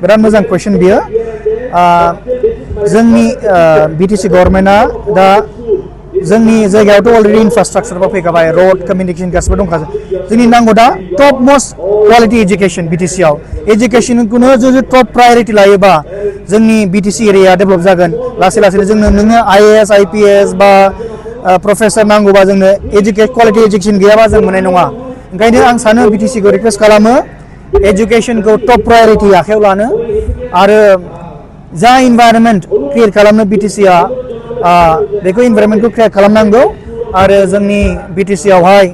बिराद मोजां कुइसन बियो जोंनि BTC गभर्नमेन्टआ दा जोंनि जायगायावथ' अलरेडि इनफ्रास्ट्राक्चार फैखाबाय रोड कमिउनिकेशन गासिबो दंखाजोब जोंनि नांगौ दा top most quality education BTC आव एजुकेशनखौनो जुदि टप प्रायोरिटी लायोबा जोंनि BTC एरिया डेभलप जागोन लासै लासैनो जोंनो नोङो IAS IPS बा प्रोफेसर नांगौबा जोंनो क्वालिटी एजुकेशन गैयाबा जों मोननाय नङा ओंखायनो आं सानो BTC खौ रिक्वेस्ट खालामो एजुकेशनखौ टप प्रायोरिटी आखायाव लानो आरो जा इनभाइरनमेन्ट क्रिएट खालामनो BTC आ बेखौ इनभाइरनमेन्टखौ क्रिएट खालामनांगौ आरो जोंनि BTC आवहाय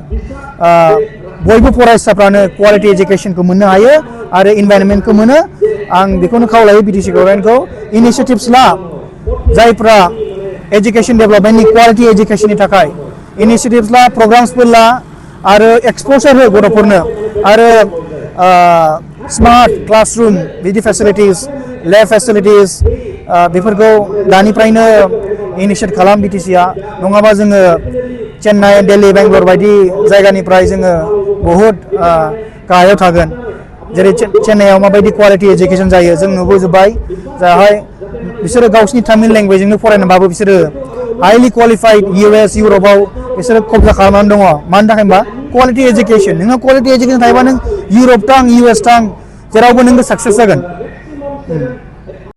बयबो फरायसाफ्रानो क्वालिटी एजुकेशनखौ मोननो हायो आरो इनभाइरनमेन्टखौ मोनो आं बेखौनो खावलायो BTC गभर्नमेन्टखौ इनिशिएटिव्स ला जायफ्रा एजुकेशन डेभलपमेन्टनि क्वालिटी एजुकेशननि थाखाय इनिशिएटिव्स ला प्रग्राम्सफोर ला आरो एक्सपोजर हो गथ'फोरनो आरो स्मार्ट क्लासरूम बिदि फेसिलिटिस लेब फेसिलिटिस बेफोरखौ दानिफ्रायनो इनिशिएट खालाम BTC आ नङाबा जोङो चेन्नाइ दिल्ली बेंगलर बायदि जायगानिफ्राय जोङो बहुद गाहायाव थागोन जेरै चेन्नाइआव माबायदि क्वालिटी एजुकेशन जायो जों नुबोजोब्बाय जाहाय बिसोरो गावसिनि तामिल लेंगुवेजजोंनो फरायनानैबाबो बिसोरो हाइलि क्वालिफाइड US इउरपआव बिसोरो कब्जा खालामनानै दङ मानि थाखाय होनबा क्वालिटी एजुकेशन नोङो क्वालिटी एजुकेशन थायोबा नों इउरप थां US थां जेरावबो नोंबो साक्सेस जागोन